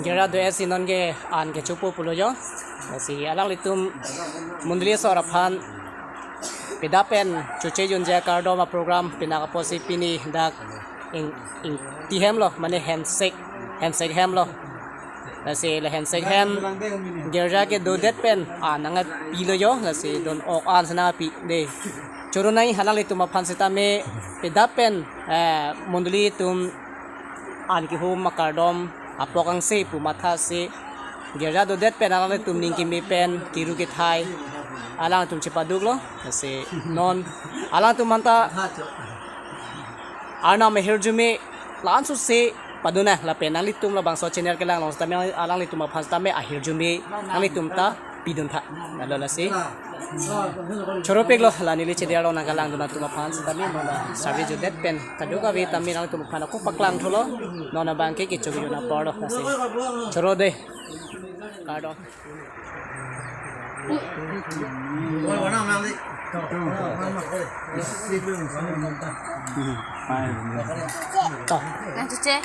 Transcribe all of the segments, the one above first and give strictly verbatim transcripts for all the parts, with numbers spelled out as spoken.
Girja do-et si non ke an kechopo pulo jo. Lasi alanglitum mondoli asor aphan pida pen choche junje akardom aprogram pinaka apotsi pini dak ing, ingti hem lo, mane hensek, hensek hem lo. Lasi le hensek hem girja kedodet pen an nangpilo jo. Lasi don ok an si nangpi de. Choro nai alanglitum aphan sitame pida pen, eh, mondoli atum an kehum akardom apok angse pu mathasi girja dodet pen alanglitum ning keme pen kiru kethai alangtum chepaduklo. Lasi non alangtum anta Arnam ahirjume la-an sose padun nang lapen nanglitum labangso channel kelang along sitame alanglitum aphan sitame ahirjume nanglitum ta pidun tha. Lalo lasi choro piklo la neli chediyar along nangkelang dun atum aphan sitame non la service judet pen kadokave tame nangtum aphan ako paklang thulo. Non abang ke kecho kejun apor lo lasi. Choro de. Kardom. To. Nang chuche.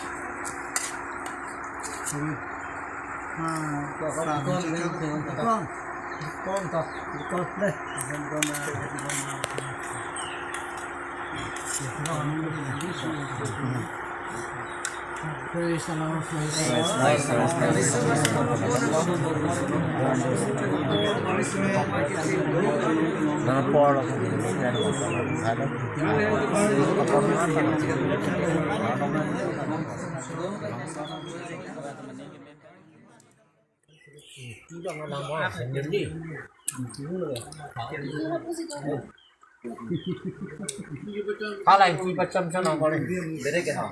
Praise the Lord, praise the Lord. Palai kui pacham cham nang kore. Bere ke ha.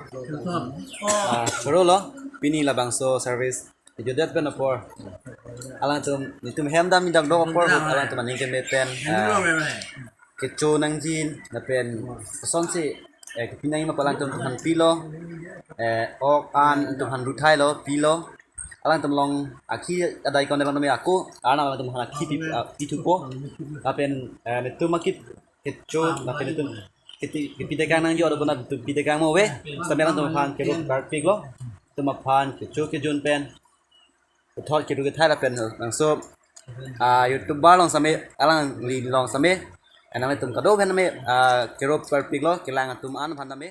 Ah, choro lo, pini labangso service kejudet pen apor. Alangtum, netum hem dam idak dok apor, alangtum aning keme pen, ah, kecho nangji lapen asonsi, eh, kepinang ma alangtum aphan pilo, eh, ok an atum aphan ruthai lo, pilo. Alangtum along akhi adai kon alangtum ako, Arnam alangtum aphan akhi pi, ah, pithupo. Lapen, eh, netum akip kecho, lapen netum keti, kepi dekang nangji ado bona netum pi dekang mo ave. Sambil alangtum aphan kero parpik lo. Netum aphan kecho kejun pen. Puthot kiru kethai lapen langso, ah, YouTuber along sitame, alangli along sitame. Nangtum kadokave tame, ah, kero parpik lo, kelang atum an aphan tame.